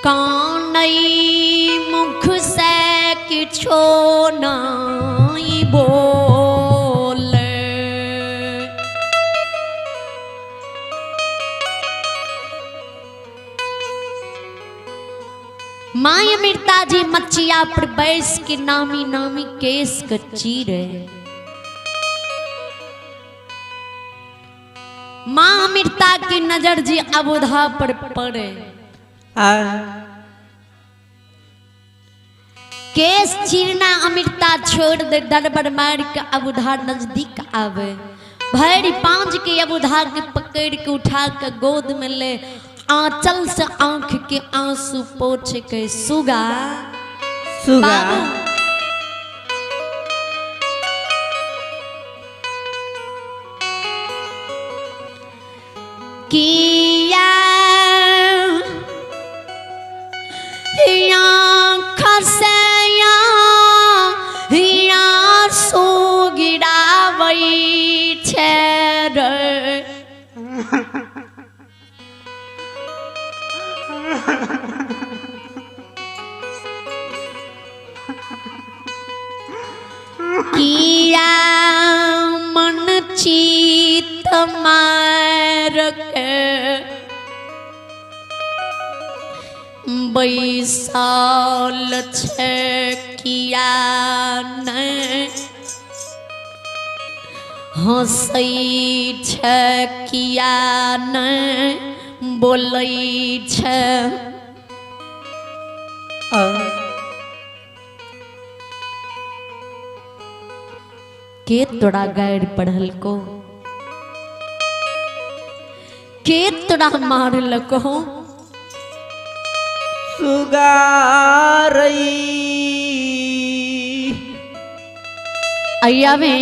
कानै मुख से किछो नहीं बोले। माँ अमृता जी मचिया पर बैस के नामी नामी केस के चीरे। माँ अमृता की नजर जी अबोधा पर पड़े। केस चीरना अमृता छोड़ दे, दरबर मार के अबोधा नजदीक आवे। भैरी पांच के अबोधा के पकड़ के उठा के गोद में ले, आंचल से आंख के आंसू पोछ के सुगा सुगा किया आंसू गिरावै छै रे। किया मन चीत मार के बैसाल छै, किया नहीं हंसै छै, किया नहीं बोलै छै। के तोरा गैर पढ़ल को, के तोरा मारल को। सुगारई अय्यावे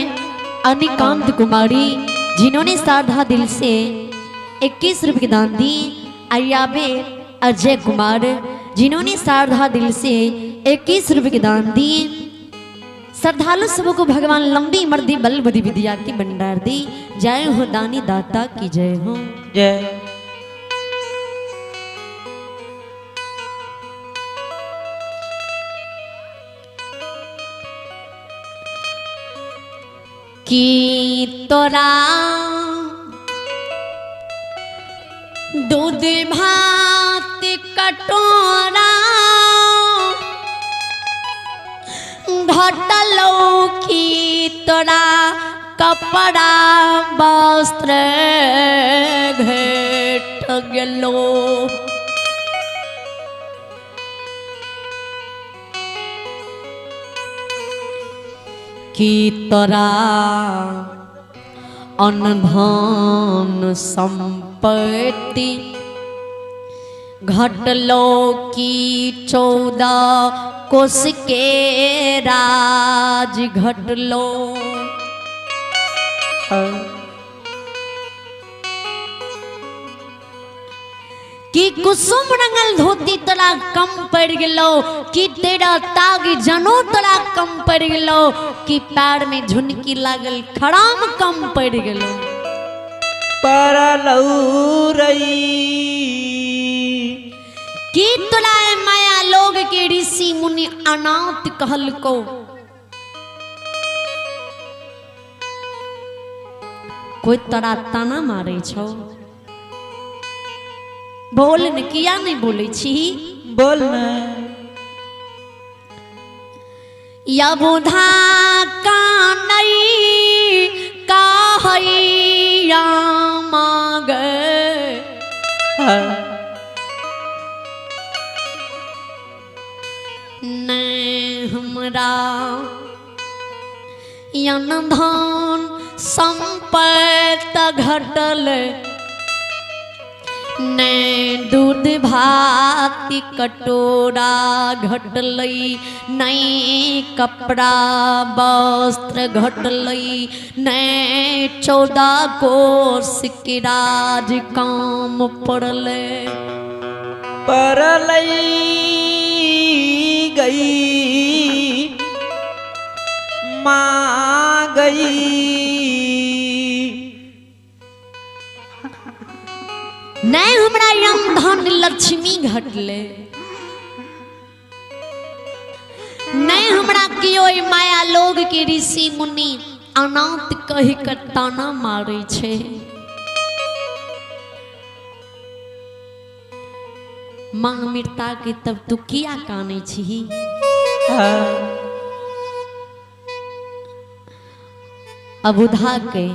अनिकांत कुमारी जिन्होंने साधा दिल से 21 रुपये की दान दी। अय्यावे अजय कुमार जिन्होंने साधा दिल से 21 रुपये की दान दी। श्रद्धालु सबको भगवान लंबी मर्दी बल बुद्धि विद्या की भंडार दी। जय हो दानी दाता की जय हो। जय। की तोरा दूध भात कटोरा घटलो, की तोरा कपड़ा वस्त्र घेट गेलो। की तोरा अनधन संपत्ति घटलो, की 14 कोस के राज घटलो। कि कुसुम रंगल धोती तोरा कम पड़ गेलो, कि तेरा ताग जनो तोरा कम पड़ गेलो, कि पैर में झुनकी लागल खड़ाम कम पड़ गेलो। कि तोरा माया लोग के ऋषि मुनि अनाथ कहलको। कोई तोरा ताना मारे छो? बोल न, किया नहीं बोले छी? बोल न। यबुधा कानै कहैया मागे, नहीं हमरा धन संपत्ति घटल, ने दूध भात कटोरा घटलै, नहीं कपड़ा वस्त्र घटलै, ने 14 कोस के राज काम पड़लै। पड़लै गई माँ गई। नहीं हमरा यम धन लक्ष्मी घटले। कि ओहि माया लोग के ऋषि मुनि अनाथ कहि के ताना मारे छै। माँ अमृता के तब तू किया कानै छही? अबुधा के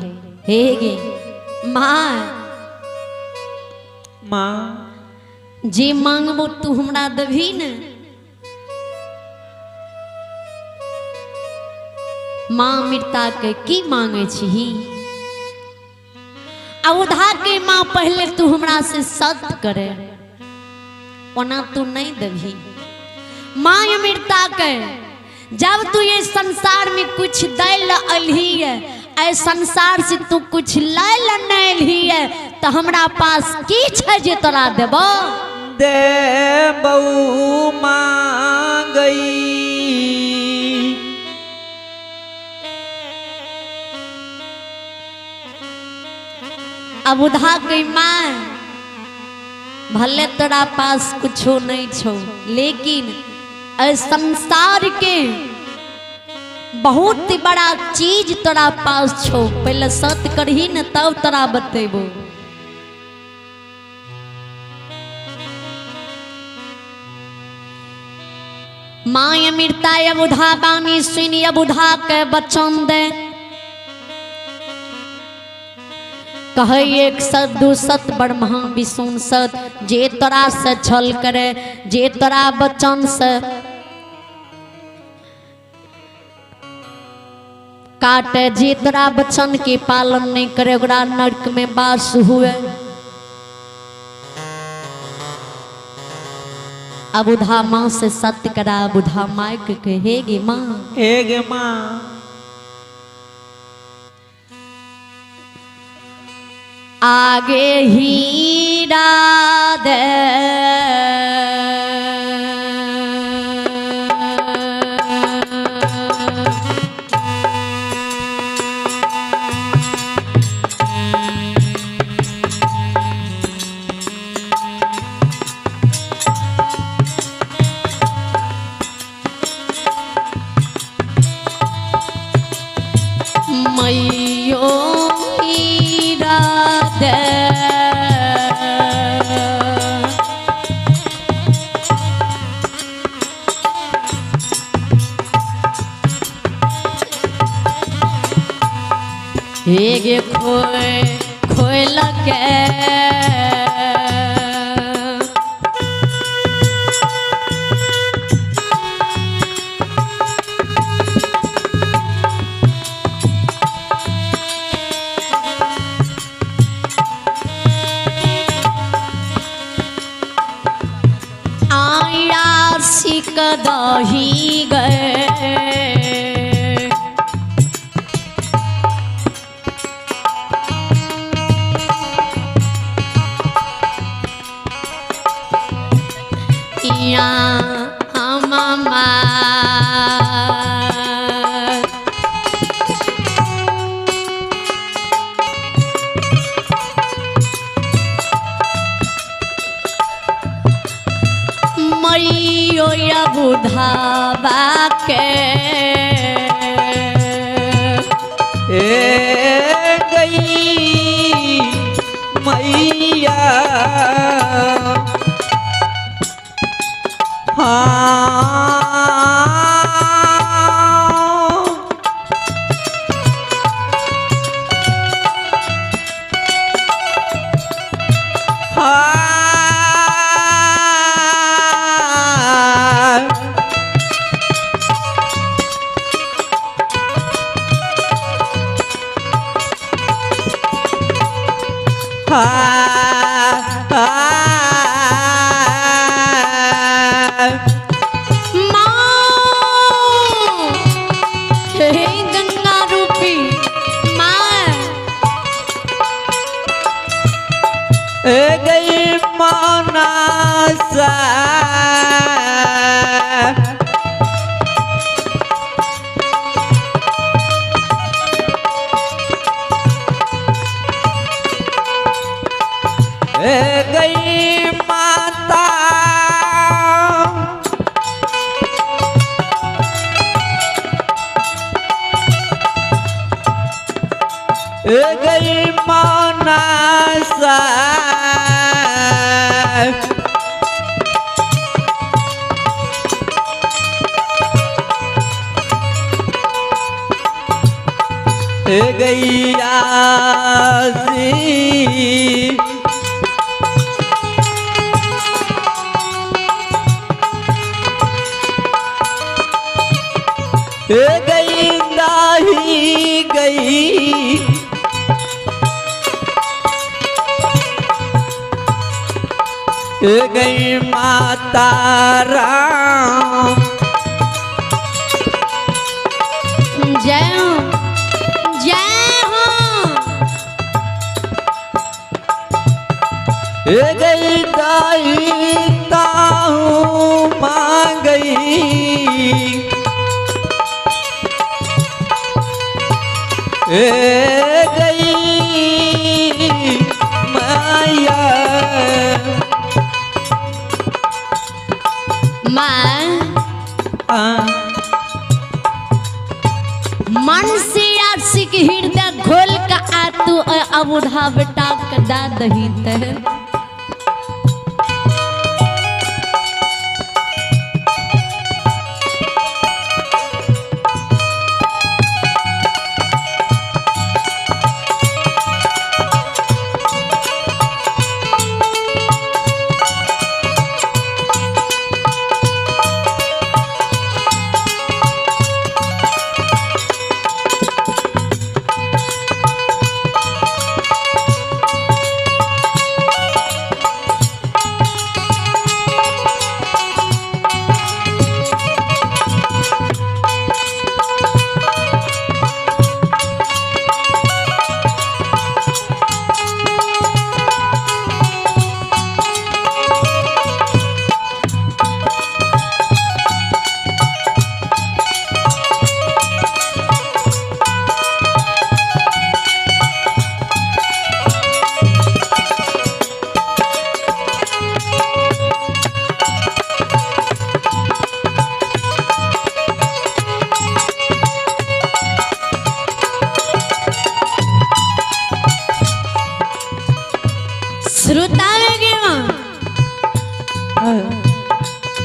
हे गे माँ, माँ जे मांगबो तू हमरा देबही ने। माँ अमृता के की मांगे छही? अबुधा के माँ पहले तू हमरा से सत करे, ओना तू नहीं देबही। माँ अमृता के जब तू ये संसार में कुछ दै ल अलही है, ऐ संसार से तू कुछ लै ल नहीं अलही है, तो हमरा पास की छै जे तोरा देबो? दे बऊ माँ गई। अबुधा के माँ भले तोरा पास कुछो नहीं छो, लेकिन संसार के बहुत बड़ा चीज तोरा पास छो, पहले सत करही न तब तोरा बतेबो। माँ अमृता अबुधा बानी सुनी अबुधा के बचन दे कहे एक सत दू सत ब्रह्मा विष्णु सत, जे तोरा से छल करे, जे तोरा बचन से काटे, जे तोरा बचन के पालन नहीं करे ओकरा नरक में वास हुए। अबुधा माँ से सत्य करा, अबुधा माँ के कहे गे माँ, हे गे माँ, आगे हीरा दे मैयो हीरा दे हे खोए खोए लगे दही गए या हम बुधाबा के ए गई मैया हाँ हाँ गंगा रूपी माँ गई मौनासा गई माता गैया सी गई दाही गई गई माता राम। जय हो, जय हो। गई दाई ताहू मां गई गई माया। माँ मन से आशिक हृदय घोल का आतू अबुढ़ा बेटा कदा दही तह।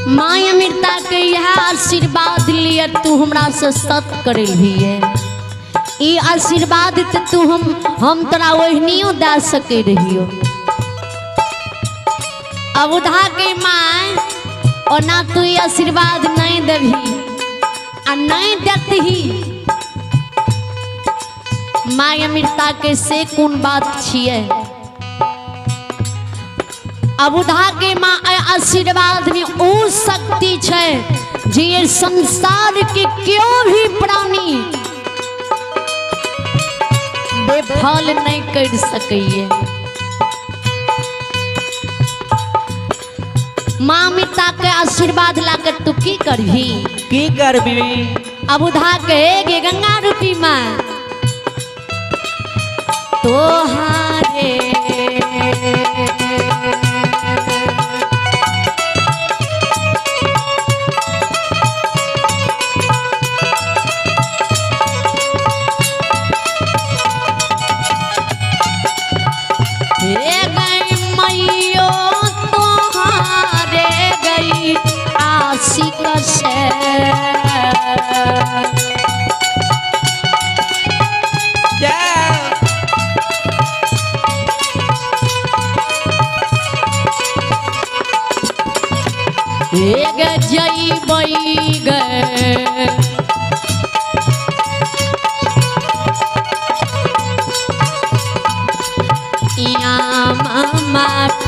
माँ अमृता के यह आशीर्वाद लिया तू हमरा से सत करे भी है। ई आशीर्वाद तो तू हम तोरा ओहनियो दे सके रहियो। अब उधा के माँ ओना तू ई आशीर्वाद नहीं देबही आ नहीं देतही। माँ अमृता के से कोन बात छियै। अबुधा के माँ आशीर्वाद में ओ शक्ति छै जे ये संसार के क्यों भी प्राणी बेफल नहीं कर सकैये। माँ अमृता के आशीर्वाद लाकर तू की करभी, की करबी। अबुधा के गे गंगा रूपी माँ तोहारे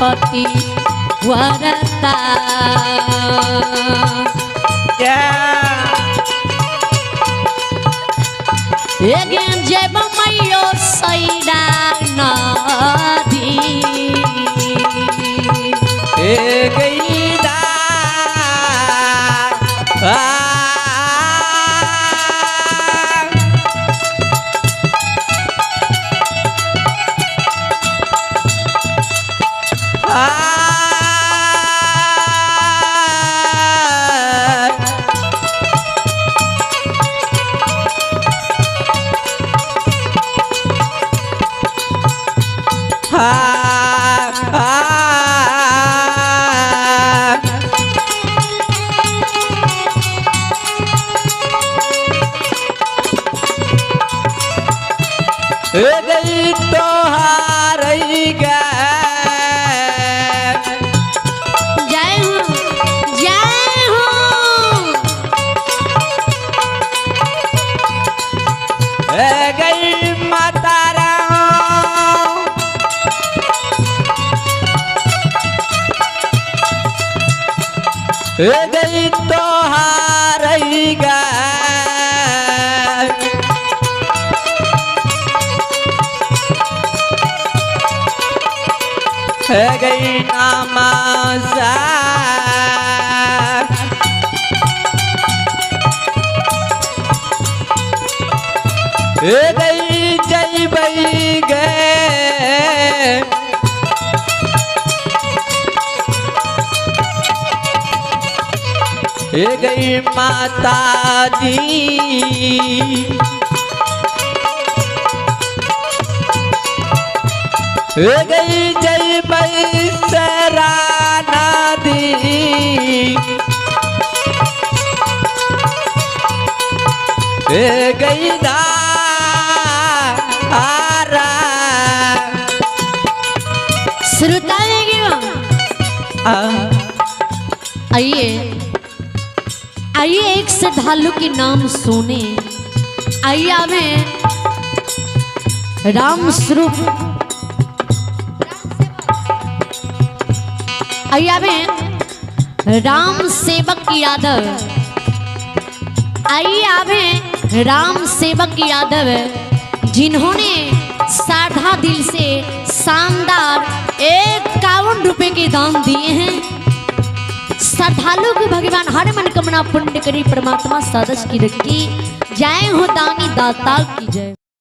पति वरता जय मैयो सैरा नदी गई गई तो हारेगा गई नामासा गई जय बई गए गई माता जी गई जय बई सराना दी गई दारा श्रोता आइए आइए एक श्रद्धालु के नाम सुने। आइए आवे राम स्वरूप, आइए आवे राम सेवक यादव, आइए आवे राम सेवक यादव, जिन्होंने साधा दिल से शानदार 51 रुपए के दान दिए हैं। श्रद्धालु को भगवान हर मनोकामना पुण्य करी परमात्मा सदस्य की रखी। जय हो दानी दाता की जय।